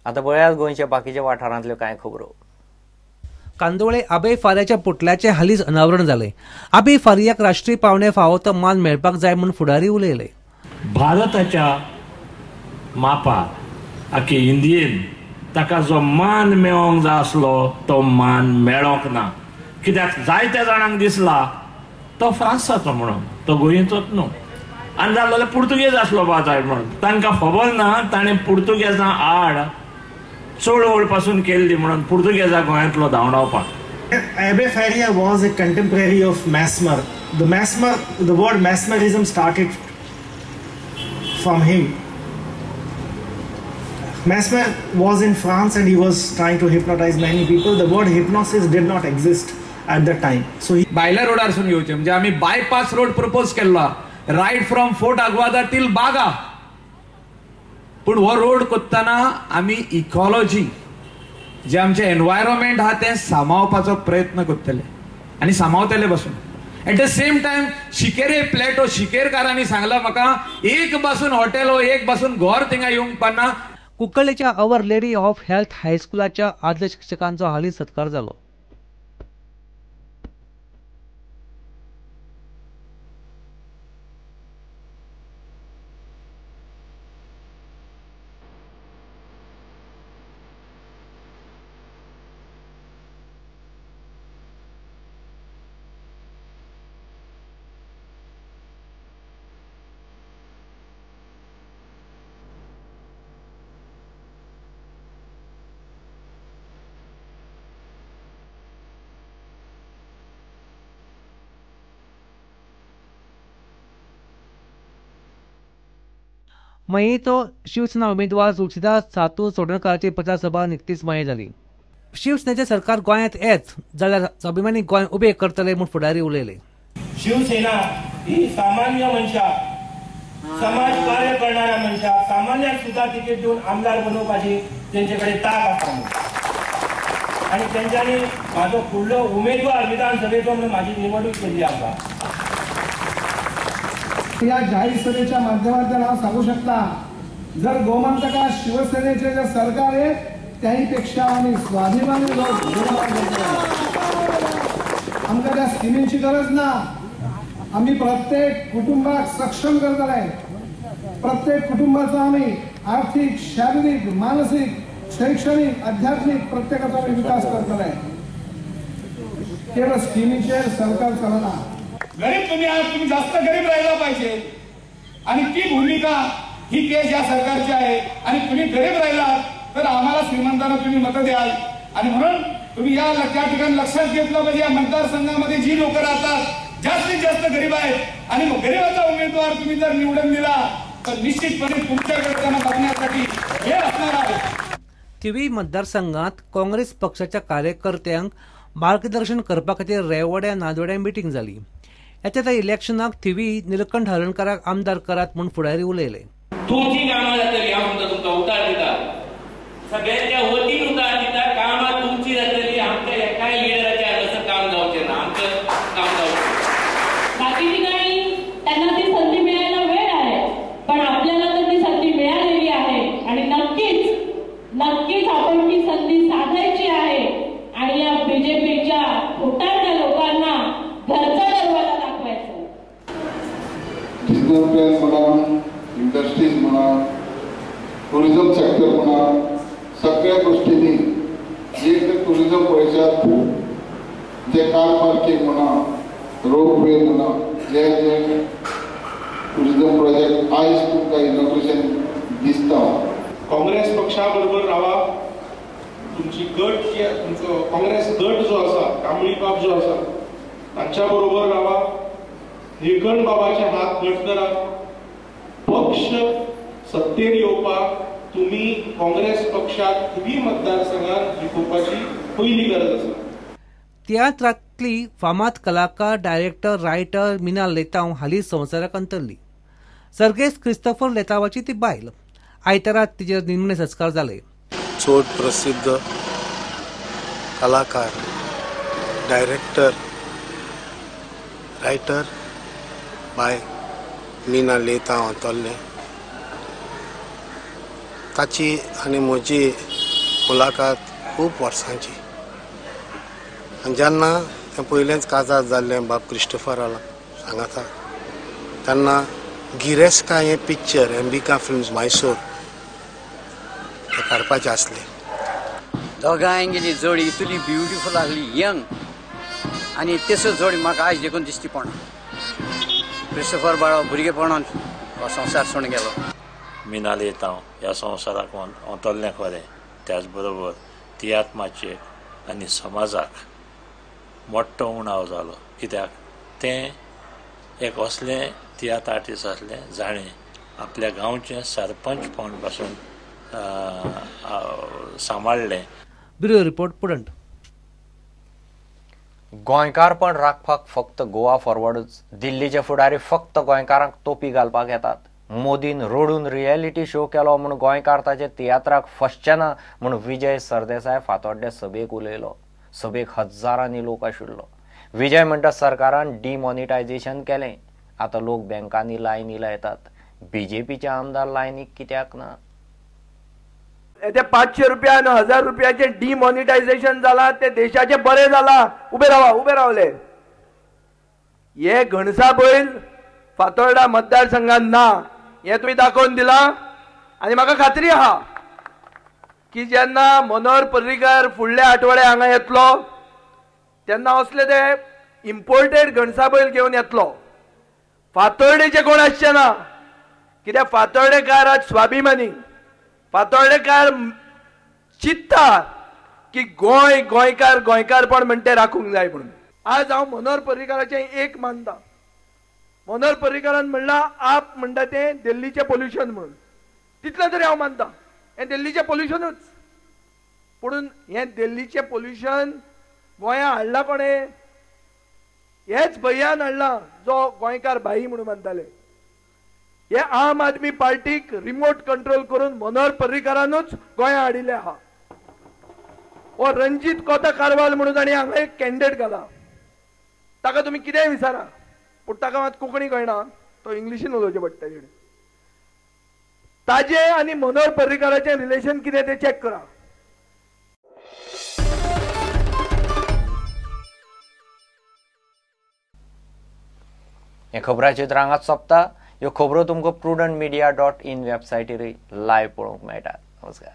आतां पळयात गोंयच्या बाकीच्या वाठारांतल्यो कांय खबरो. कांदोळे आबे फारियाच्या पुतळ्याचें हालींच अनावरण जालें. आबे फारियाक राष्ट्रीय पावणे फावो तो मान मेळपाक जाय म्हूण फुडारी उलयले. भारताच्या मापार आखे इंडियेन ताका जो मान मेळोंक जाय आसलो तो मान मेळोंक ना. कित्याक जायत्या जाणांक दिसला तो फ्रांसाचो म्हणून, तो गोंयचोच न्हू. आनी जालो जाल्यार पुर्तुगेज आसलो बा जाय म्हणून तांकां खबर ना ताणें पुर्तुगेजां आड चळवळ पासून केल्ली म्हणून पुर्तुगेजा गोंयांतलो धांवडावपाक. Abbe Faria was a contemporary of Mesmer. The Mesmer, the word mesmerism started from him. Mesmer was in France and he was trying to hypnotize many people. The word hypnosis did not exist at the time. So he भायल्या रोडार सून घेवचे म्हणजे आमी bypass road propose केल्लो right from Fort Aguada till Baga. पूण हो road कोत्ताना आमी ecology जे आमचें एनवायरमेंट आहा तें सांबाळपाचो प्रयत्न करतले आनी सांबाळतले बसून. At the same time Shinkeri plateau शिकेरकारांनी सांगलां म्हाका एक बासून हॉटेल हो एक बासून घर थिंगा येवंक पाना. कुंकळ्ळेच्या our lady of health हायस्कुलाच्या आदल्या शिक्षकांचो हालींच सत्कार जालो. मयेंचो शिवसेना उमेदवार तुळशीदास सातू चोडणकाराची प्रचार सभा निकतीच मये जाली. शिवसेनेचें सरकार गोंयांत येत जाल्यार स्वाभिमानी गोंय उबें करतले म्हूण फुडारी उलयले. शिवसेना ही सामान्य मनशाक, समाज कार्य करणाऱ्या मनशाक, सामान्याक सुद्धा तिकीट दिवन आमदार बनोवपाची तेंचे कडेन ताक आसा आनी तेंच्यांनी म्हाजो फुडलो उमेदवार विधानसभेचो म्हणून म्हाजी निवडणूक केल्ली आसा. या जाहीर सभेच्या माध्यमातून हांव सांगू शकता, जर गोमंतका शिवसेनेचे जे सरकार आहे त्याहीपेक्षा आम्ही स्वाभिमानी लोक. आमकां त्या स्किमींची गरज ना. आम्ही प्रत्येक कुटुंबाक सक्षम करतले. प्रत्येक कुटुंबाचो आम्ही आर्थिक, शारीरिक, मानसिक, शैक्षणिक, आध्यात्मिक प्रत्येकाचो आमी विकास करतले. केवळ स्किमीचेर सरकार चलना. गरीब तुम्ही आहात, तुम्ही जास्त गरीब राहिला पाहिजे आणि ती भूमिका ही केस या सरकारची आहे. आणि तुम्ही गरीब राहिलात तर आम्हाला श्रीमंतांना तुम्ही मतं द्याल आणि म्हणून तुम्ही या त्या ठिकाणी लक्षात घेतलं पाहिजे. या मतदारसंघामध्ये जी लोक राहतात जास्तीत जास्त गरीब आहेत आणि गरीबाचा उमेदवार तुम्ही जर निवडून दिला तर निश्चितपणे तुमच्याकडे त्यांना बघण्यासाठी हे असणार आहे. थिवी मतदारसंघात काँग्रेस पक्षाच्या कार्यकर्त्यांक मार्गदर्शन करपा खातीर रेवड्या नादोड्या मिटींग जाली. येत्या इलेक्शनाक थिवी निलकंठ हळर्णकाराक आमदार करात म्हूण फुडारी उलयले. तुमची कामां जातली हांव तुमकां तुमकां उतार दिता, सगळ्यांच्या वतीन उतार दिता. कामां तुमची जातली, आमच्या एकाय लिडराच्या हांगासर काम जावचें ना, आमचें काम जावचें. बाकी ठिकाणी त्यांना ती संधी मिळायला वेळ आहे, पण आपल्याला तर ती संधी मिळालेली आहे आणि नक्कीच नक्कीच आपण ती संधी साधायची आहे आणि या बीजेपीच्या खोटारड्या लोकांना घरचा दरवाजा दाखवायचा. बिझनेस प्लॅन म्हणा, इंडस्ट्रीज म्हणा, टुरिझम सेक्टर म्हणा, सगळ्या गोष्टींनी जे टुरिझम पळयशात जे कार पार्किंग म्हणा, रोपवे म्हणा, जे जे टुरिझम प्रोजेक्ट आयज तुमकां इनॉग्रेशन दिसता. काँग्रेस पक्षा बरोबर रावा. तुमची गट जी तुमचो काँग्रेस गट जो आसा, कांबळी बाब जो आसा तांच्या बरोबर रावा. निळकंठ बाबाचे हात घट करा. पक्ष सत्तेर येवपाक तुम्ही काँग्रेस पक्षाक थिवी मतदारसंघात जिखोवपाची पयली गरज आसा. तियात्रांतली फामाद कलाकार, डायरेक्टर, रायटर मीना लेतांव हालींच संवसाराक अंतरली. सर्गेस्त क्रिस्तोफर लेतांवाची ती बायल. आयतारा तिचेर निमणे संस्कार जाले. चड प्रसिद्ध कलाकार, डायरेक्टर, रायटर बाय मीना लेतांव अंतरले. ताची आनी म्हजी मुलाकात खूब वर्सांची आनी जेन्ना तें पयलेंच काजार जाल्लें बाब क्रिस्टोफरा सांगाता तेन्ना गिरेस्का हें पिक्चर अंबिका फिल्म्स मायसोर तें काडपाचें आसलें. दोगांयगेली जोडी इतली ब्युटिफूल आसली, यंग, आनी तेसो जोडी म्हाका आयज देखून दिश्टी पडना. क्रिस्टोफर बाळो भुरगेपणान हो संवसार सोडून गेलो. मिनालेतांव ह्या संवसाराक अंतरलें खरें, त्याच बरोबर तियात्र माचयेक आनी समाजाक मोठो उणाव जालो. कित्याक तें एक असलें तियात्र आर्टिस्ट आसलें जाणें आपल्या गांवचें सरपंचपण पासून सांबाळ्ळें. Bureau report, Prudent. गोंयकारपण राखपाक फक्त गोवा फॉरवर्डूच. दिल्लीचे फुडारी फक्त गोंयकारांक तोपी घालपाक येतात. मोदीन रडून रियलिटी शो केलो म्हूण गोंयकार ताचे तियात्राक फसचे ना म्हूण विजय सरदेसाय फातोड्ड्या सभेक उलयलो. सभेक हजारांनी लोक आशिल्लो. विजय म्हणटा सरकारान डिमॉनिटायझेशन केलें, आतां लोक बँकांनी लायनी लायतात. बीजेपीचे आमदार लायनीक कित्याक ना? ते 500 रुपया आनी 1000 रुपयाचे डिमॉनिटायझेशन जाला ते देशाचे बरें जाला. उबे रावा, उबे रावले. हे घणसा बैल फातोर्डा मतदारसंघात ना हे तुमी दाखोवन दिला. आनी म्हाका खात्री आहा की जेन्ना मनोहर पर्रीकार फुडल्या आठवड्या हांगा येतलो तेन्ना असले ते इम्पोर्टेड घणसा बैल घेवन येतलो. फातोर्डेचे कोण आसचे ना, कित्याक फातोर्डेकार आज स्वाभिमानी, फातोर्डेकार चिंतता की गोंय गोंयकार गोंयकारपण म्हण तें राखूंक जाय म्हणून. आज हांव मनोहर पर्रीकाराचें एक मानता. मनोहर पर्रीकारान म्हणलां आप म्हणटा तें दिल्लीचें पोल्युशन म्हणून, तितलें तरी हांव मानता हें दिल्लीचें पोल्युशनूच. पुणून हें दिल्लीचें पोल्युशन गोंया हाडलां कोणें? हेच भैयान हाडलां जो गोंयकार भाई म्हणून मानताले. हे आम आदमी पार्टीक रिमोट कंट्रोल करून मनोहर पर्रीकारानूच गोंया हाडिल्लें आहा. हो रणजीत कोता कारवाल म्हणून ताणें हांगा एक कॅन्डिडेट घाला. ताका तुमी कितेंय विचारा, पूण ताका मात कोंकणी कळना, तो इंग्लिशीन उलोवचें पडटा. ताजें आनी मनोहर पर्रीकाराचें रिलेशन कितें तें चॅक करा. हे खबराचेर हांगाच सोंपता. ह्यो खबरो तुमकां prudentmedia.in वेबसायटीर लायव्ह पळोवंक मेळटा. नमस्कार.